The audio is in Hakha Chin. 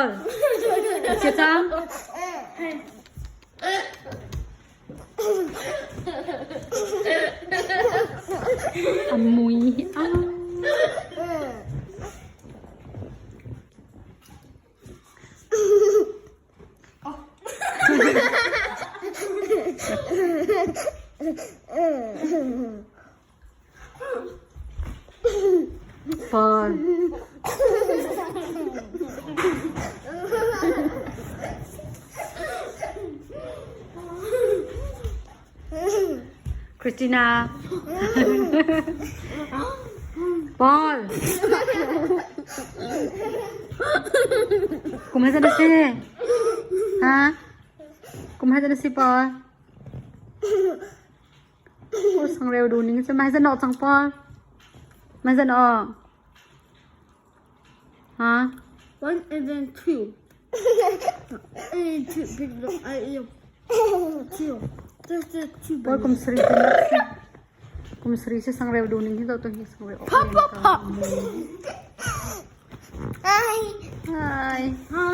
Paul. Chia cang. A mui. Ah. Paul. Christina. Paul. Kum hai na si? Ha? Kum hai na si Paul? Oh, sangreu du ning cu mai zan awk cang Paul. Mai zan awk. Ha? One and then two. And two big I two. Just the two. Paul kum sri si. Kum sri si sangreu du ning hi to to hi sangreu. Pop pop pop. Hi. Hi. Hi.